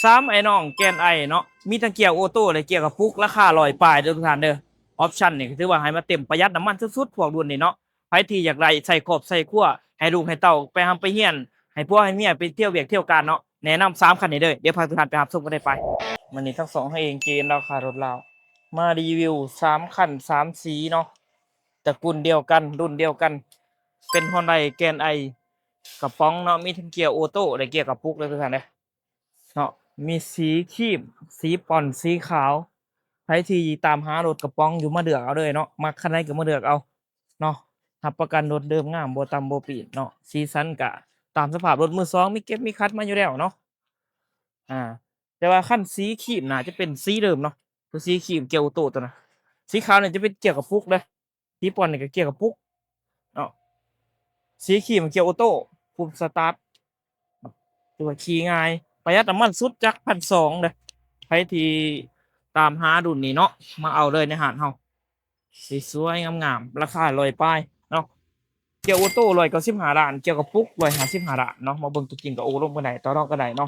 ສາມ ໄອ້ນ້ອງແກນໄອເນາະ ມີທັງເກຍໂອໂຕ້ ແລະ ເກຍກະປຸກ ລາຄາຮ້ອຍປາຍເດີທຸກທ່ານເດີ. ອອບຊັນນີ້ກໍຖືວ່າໃຫ້ມາເຕັມ ປະຢັດນ້ຳມັນສຸດໆ ພວກລຸ້ນນີ້ເນາະ. ໃຜທີ່ຢາກໄດ້ໃສ່ຄອບໃສ່ຄົວ ໃຫ້ລູກໃຫ້ເຕົ້າໄປຮ່ຳໄປຮຽນ ໃຫ້ຜົວໃຫ້ເມຍໄປທ່ຽວວຽກທ່ຽວການເນາະ ແນະນຳສາມຄັນນີ້ເດີ. ດຽວພາທຸກທ່ານໄປຮັບຊົມກັນໄດ້ໄປ. ມື້ນີ້ທັງສອງເຮົາເອງ ເຈເອັນ ລາວ ຄ່າລົດລາວ ມາຣີວິວສາມຄັນສາມສີເນາະ ຕະກຸນດຽວກັນ ລຸ້ນດຽວກັນ ເປັນຮອນໄດ ແກນໄອ ກະປ໋ອງເນາະ ມີທັງເກຍໂອໂຕ້ ແລະ ເກຍກະປຸກເດີທຸກທ່ານເດີ. ເນາະ ມີສີຄຣີມ ສີປ່ອນ ສີຂາວ. ໃຜທີ່ຕາມຫາລົດກະປ໋ອງຢູ່ ມາເລືອກເອົາເລີຍເນາະ ມັກຄັນໃດກໍມາເລືອກເອົາເນາະ. ຮັບປະກັນລົດເດີມງາມ ບໍ່ຕຳບໍ່ປີດເນາະ. ສີສັນກະຕາມສະພາບລົດມືສອງ ມີເກັບມີຂັດມາຢູ່ແລ້ວເນາະ. ອ່າ ແຕ່ວ່າຄັນສີຄຣີມໜ້າຈະເປັນສີເດີມເນາະ ຄືສີຄຣີມເກຍໂອໂຕ້ຕົວນັ້ນ. ສີຂາວນີ້ຈະເປັນເກຍກະປຸກເດີ. ສີປ່ອນນີ້ກໍເກຍກະປຸກເນາະ. ສີຄຣີມເກຍໂອໂຕ້ ປຸ່ມສະຕາດ ຖືວ່າຂີ່ງ່າຍ ປະຢັດນ້ຳມັນສຸດ ຈັກພັນສອງເດີ. ໃຜທີ່ຕາມຫາລຸ້ນນີ້ເນາະ ມາເອົາເລີຍໃນຮ້ານເຮົາ ສວຍໆ ງາມໆ ລາຄາຮ້ອຍປາຍເນາະ. ເກຍໂອໂຕ້ ຮ້ອຍເກົ້າສິບຫ້າລ້ານ ເກຍກະປຸກ ຮ້ອຍຫ້າສິບຫ້າລ້ານເນາະ. ມາເບິ່ງຕົວຈິງກໍໂອ້ລົມກັນໄດ້ ຕໍ່ລອງກັນໄດ້ເນາະ.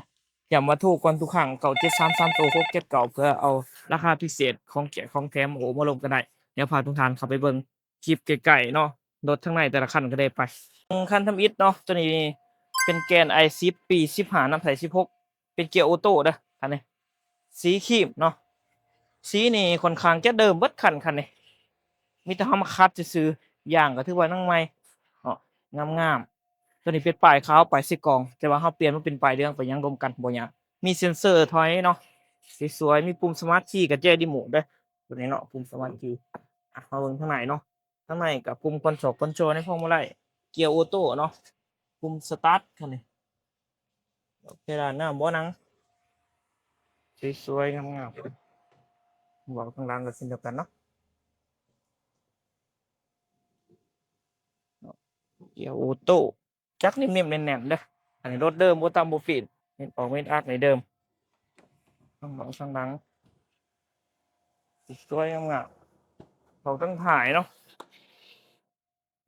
ຢ້ຳວ່າໂທກ່ອນທຸກຄັ້ງ ເກົ້າເຈັດສາມສາມໂຕຫົກເຈັດເກົ້າ ເພື່ອເອົາລາຄາພິເສດຂອງແຈກຂອງແຖມ ໂອ້ ມາລົມກັນໄດ້. ດຽວພາທຸກທ່ານເຂົ້າໄປເບິ່ງຄລິບໃກ້ໆເນາະ ລົດທາງໃນແຕ່ລະຄັນກໍໄດ້ໄປ. ຄັນທຳອິດເນາະ ຕົວນີ້ເປັນແກນໄອສິບ ປີສິບຫ້າ ນ້ຳໃສສິບຫົກ ເປັນເກຍໂອໂຕ້ເດີຄັນນີ້ ສີຄຣີມເນາະ. ສີນີ້ຂ້ອນຂ້າງຈະເດີມເບິດຄັນ ຄັນນີ້ ມີແຕ່ເຮົາມາຂັດຊື່ໆ ຢາງກໍຖືວ່າຍັງໃໝ່ເນາະ ງາມໆ. ຕົວນີ້ເປັນປ້າຍຂາວ ປ້າຍໃສ່ກ່ອງ ແຕ່ວ່າເຮົາປ່ຽນມາເປັນປ້າຍເຫຼືອງໄປຫຍັງລົມກັນບໍ່ຍາກ. ມີເຊັນເຊີຖອຍເນາະ ສວຍໆ ມີປຸ່ມສະມາດຄີ ກະແຈຣີໂມດເດີ ຕົວນີ້ເນາະ ປຸ່ມສະມາດຄີ. ອ່ະ ມາເບິ່ງທາງໃນເນາະ ທາງໃນກະປຸ່ມຄອນໂຊລ ຄອນໂຊລໃນພວງມາໄລ ເກຍໂອໂຕ້ເນາະ ປຸ່ມສະຕາດຄັນນີ້. ໂອເຄລະ ນ້ຳບໍ່ໜັງ ສວຍໆ ງາມໆ. ເບົາະທາງຫຼັງກໍເຊັ່ນດຽວກັນເນາະ ເກຍໂອໂຕ້ ຈັກໜິ່ມໆ ແໜ້ນໆ ເດີ. ອັນນີ້ລົດເດີມ ບໍ່ຕຳບໍ່ປີ້ນ ເມັດອອກເມັດອັກນີ້ເດີມ. ທາງເບົາະທາງຫຼັງ ສວຍໆ ງາມໆ ເບົາະທາງທ້າຍເນາະ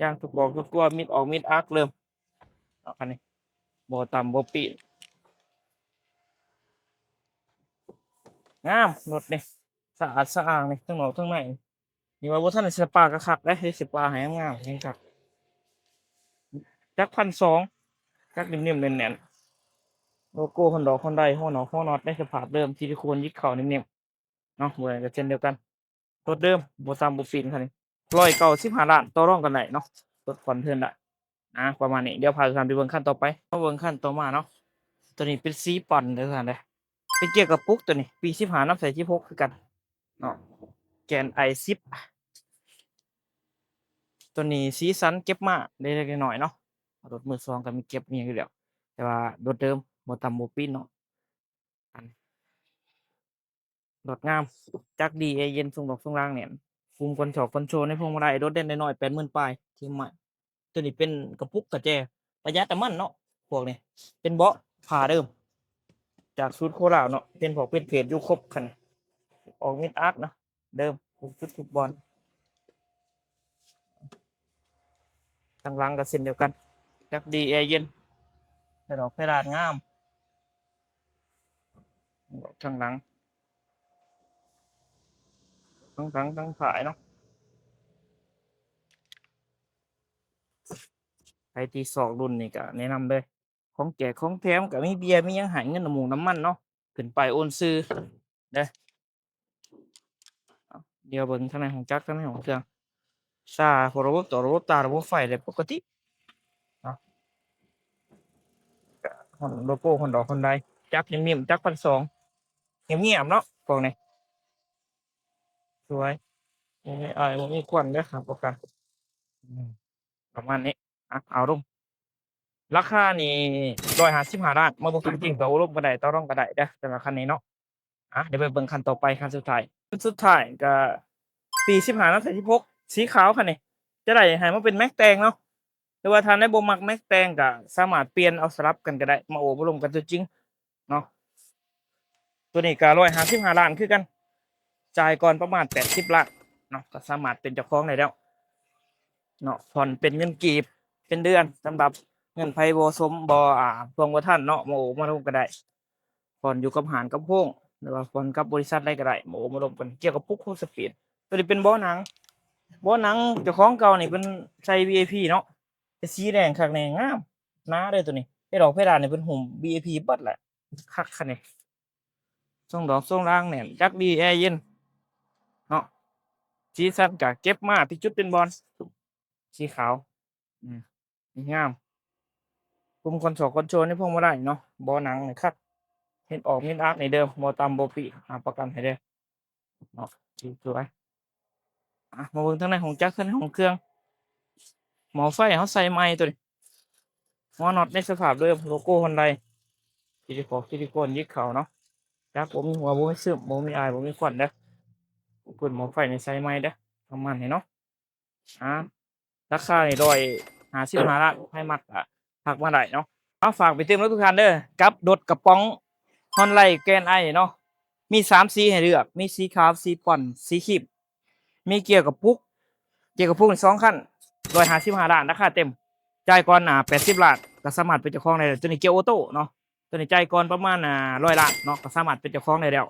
ຢາງທຸກບອກທຸກຕົວ ເມັດອອກເມັດອັກເດີມເນາະ ຄັນນີ້ ບໍ່ຕຳບໍ່ປີ້ນ. ງາມ ລົດນີ້ ສະອາດສະອ້າງນີ້ ທັງນອກທັງໃນ. ນີ້ວ່າບໍ່ທັນໄດ້ສະປາກະຄັກເດ້ ຊິສະປາໃຫ້ງາມໆ ແຮງຄັກ. ຈັກພັນສອງ ຈັກໜິ່ມໆ ແໜ້ນໆ ໂລໂກ້ຮອນດອກຮອນໄດ ຫົວນອກຫົວນັອດໃນສະພາບເດີມ ຊິລິໂຄນຢິດເຂົ້າໜິ່ມໆ ເນາະ. ເບິ່ງກໍເຊັ່ນດຽວກັນ ລົດເດີມ ບໍ່ຕຳບໍ່ປີ້ນຄັນນີ້ ຮ້ອຍເກົ້າສິບຫ້າລ້ານ ຕໍ່ລອງກັນໄດ້ເນາະ ລົດຜ່ອນເທີນໄດ້. ອ່າ ປະມານນີ້ ດຽວພາທຸກທ່ານໄປເບິ່ງຄັນຕໍ່ໄປ. ມາເບິ່ງຄັນຕໍ່ມາເນາະ ຕົວນີ້ເປັນສີປ່ອນເດີທ່ານເດີ ເປັນເກຍກະປຸກ ຕົວນີ້ປີສິບຫ້າ ນ້ຳໃສສິບຫົກຄືກັນເນາະ ແກນໄອສິບ. ຕົວນີ້ສີສັນເກັບມາເລັກໆ ນ້ອຍໆ ເນາະ ລົດມືສອງກໍມີເກັບມີຫຍັງຢູ່ແລ້ວ ແຕ່ວ່າລົດເດີມບໍ່ຕຳບໍ່ປີ້ນເນາະ. ອັນ ລົດງາມ ຈັກດີ ແອເຢັນ ຊ່ວງນອກຊ່ວງລ່າງແໜ້ນ ປຸ່ມຄອນໂຊລ ຄອນໂຊລໃນພວງມາໄລ ໂດດເດັ່ນນ້ອຍໆ ແປດໝື່ນປາຍ ທີ່ໃໝ່. ຕົວນີ້ເປັນກະປຸກກະແຈ ປະຢັດນ້ຳມັນເນາະ ພວກນີ້ ເປັນເບາະຜ້າເດີມ ຈາກສູດໂຄລາວເນາະ ເປັນພວກເປັນເພດຢູ່ຄົບຄັນ ອອກເມັດອັກເນາະ ເດີມທຸກຈຸດທຸກບ່ອນ. ທາງຫຼັງກໍເຊັ່ນດຽວກັນ ຈັກດີ ແອເຢັນ ໄຟດອກໄຟດານງາມ ທາງຫຼັງ ທາງຫຼັງທາງທ້າຍເນາະ. ໃຜທີ່ຊອກລຸ້ນນີ້ກໍແນະນຳເລີຍ ຂອງແຈກຂອງແຖມກໍມີເບຍມີຫຍັງໃຫ້ ເງິນນ້ຳໝູກນ້ຳມັນເນາະ ຂຶ້ນປ້າຍໂອນຊື່ເດີ. ດຽວເບິ່ງທາງໃນຫ້ອງຈັກ ທາງໃນຫ້ອງເຄື່ອງ ຊາ ພວກລະບົບ ຕໍ່ລະບົບຕາ ລະບົບໄຟໄດ້ປົກກະຕິເນາະ. ໂລໂກ້ຮອນດອກຮອນໄດ ຈັກນິ່ມໆ ຈັກພັນສອງ ງຽບໆ ເນາະ ພວກນີ້ ສວຍ ບໍ່ມີອາຍ ບໍ່ມີຄວັນເດີ ຮັບປະກັນ ອືມ ປະມານນີ້. ອ່ະ ເອົາລົງ ລາຄານີ້ຮ້ອຍຫ້າສິບຫ້າລ້ານ ມາເບິ່ງຕົວຈິງກໍໂອ້ລົມກັນໄດ້ ຕໍ່ລອງກັນໄດ້ເດີ ສຳລັບຄັນນີ້ເນາະ. ອ່ະ ດຽວໄປເບິ່ງຄັນຕໍ່ໄປ ຄັນສຸດທ້າຍ ຄັນສຸດທ້າຍກໍປີສິບຫ້າ ນຳໃສ່ສິບຫົກ ສີຂາວຄັນນີ້ ຈະໄດ້ໃຫ້ມາເປັນແມັກແຕ່ງເນາະ ຫຼືວ່າທ່ານໃດບໍ່ມັກແມັກແຕ່ງກໍສາມາດປ່ຽນເອົາ ສະຫຼັບກັນກໍໄດ້ ມາໂອ້ມາລົມກັນຕົວຈິງເນາະ. ຕົວນີ້ກໍຮ້ອຍຫ້າສິບຫ້າລ້ານຄືກັນ ຈ່າຍກ່ອນປະມານແປດສິບລ້ານເນາະ ກໍສາມາດເປັນເຈົ້າຂອງໄດ້ແລ້ວເນາະ. ຜ່ອນເປັນເງິນກີບເປັນເດືອນ ສຳລັບເງິນໃຜບໍ່ສົມ ບໍ່ ອ່າ ທວງບໍ່ທັນເນາະ ມາໂອ້ມາລົມກໍໄດ້. ຜ່ອນຢູ່ກັບຮ້ານກັບໂຮງ ຫຼືວ່າຜ່ອນກັບບໍລິສັດໃດກໍໄດ້ ມາໂອ້ມາລົມກັນກ່ຽວກັບປຸກໂຮສະປີດ. ຕົວນີ້ເປັນເບາະໜັງ ເບາະໜັງເຈົ້າຂອງເກົ່ານີ້ເພິ່ນໃສ່ ວີໄອພີ ເນາະ ເປັນສີແດງຄັກແນ່ ງາມ ໜາເດ້ຕົວນີ້. ເຮັດອອກເພດານນີ້ເພິ່ນຫຸ້ມ ວີໄອພີ ເບິດແຫຼະ ຄັກຂະແໜງ. ຊົງດອກຊົງລາງແໜ້ນ ຈັກດີ ແອເຢັນເນາະ. ສີສັນກະເກັບມາທີ່ຈຸດເປັນບ່ອນ ສີຂາວ ອືມ ງາມ. ປຸ່ມຄອນໂຊລ ຄອນໂຊລໃນພວງມາໄລເນາະ ເບາະໜັງນີ້ຄັກ ເຮັດອອກມິດອາດນີ້ເດີ ບໍ່ຕຳບໍ່ປີ້ ຮັບປະກັນໃຫ້ເດີເນາະ. ສວຍ ອ່ະ ມາເບິ່ງທາງໃນຫ້ອງຈັກ ທາງໃນຫ້ອງເຄື່ອງ ໝໍ້ໄຟເຮົາໃສ່ໃໝ່ຕົວນີ້ ຫົວນັອດໃນສະພາບເດີມ ໂລໂກ້ຮອນໄດ ຊິລິໂຄນ ຊິລິໂຄນຍິກເຂົ້າເນາະ. ຈັກບໍ່ມີຮົ່ວ ບໍ່ມີຊຶມ ບໍ່ມີອາຍ ບໍ່ມີຄວັນເດີ. ເພິ່ນໝໍ້ໄຟນີ້ໃສ່ໃໝ່ເດີ ນ້ຳມັນນີ້ເນາະ. ອ່າ ລາຄານີ້ຮ້ອຍຫ້າສິບຫ້າລ້ານ ໃຜມັກກະທັກມາໄດ້ເນາະ. ເອົາ ຝາກໄປຕື່ມນຳທຸກທ່ານເດີ ກັບລົດກະປ໋ອງຮອນໄດແກຣນໄອເນາະ ມີສາມສີໃຫ້ເລືອກ ມີສີຂາວ ສີປ່ອນ ສີຄຣີມ. ມີເກຍກະປຸກ ເກຍກະປຸກນີ້ສອງຄັນ ຮ້ອຍຫ້າສິບຫ້າລ້ານ ລາຄາເຕັມ ຈ່າຍກ່ອນ ອ່າ ແປດສິບລ້ານ ກໍສາມາດເປັນເຈົ້າຂອງໄດ້ແລ້ວ. ຕົວນີ້ເກຍໂອໂຕ້ເນາະ ຕົວນີ້ຈ່າຍກ່ອນປະມານ ອ່າ ຮ້ອຍລ້ານເນາະ ກໍສາມາດເປັນເຈົ້າຂອງໄດ້ແລ້ວ.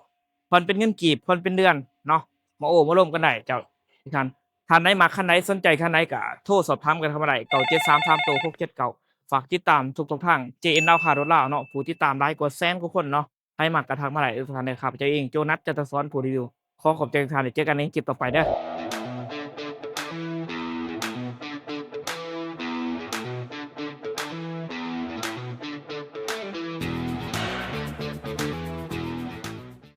ຜ່ອນເປັນເງິນກີບ ຜ່ອນເປັນເດືອນເນາະ ມາໂອ້ມາລົມກັນໄດ້ເຈົ້າ ທ່ານ ທ່ານໃດມັກຄັນໃດ ສົນໃຈຄັນໃດກໍໂທສອບຖາມກັນເຂົ້າມາໄດ້ ເກົ້າເຈັດສາມສາມໂຕຫົກເຈັດເກົ້າ. ຝາກຕິດຕາມທຸກໆທາງ ເຈເອັນ ລາວຄ້າລົດລາວເນາະ ຜູ້ຕິດຕາມຫຼາຍກວ່າແສນກວ່າຄົນເນາະ. ໃຜມັກກໍທັກມາໄດ້ເດີທ່ານເດີ. ຂ້າພະເຈົ້າເອງ ໂຈນັດ ຈັນທະສອນ ຜູ້ຣີວິວ ຂໍຂອບໃຈທຸກທ່ານ ແລະ ເຈີກັນໃນຄລິບຕໍ່ໄປເດີ.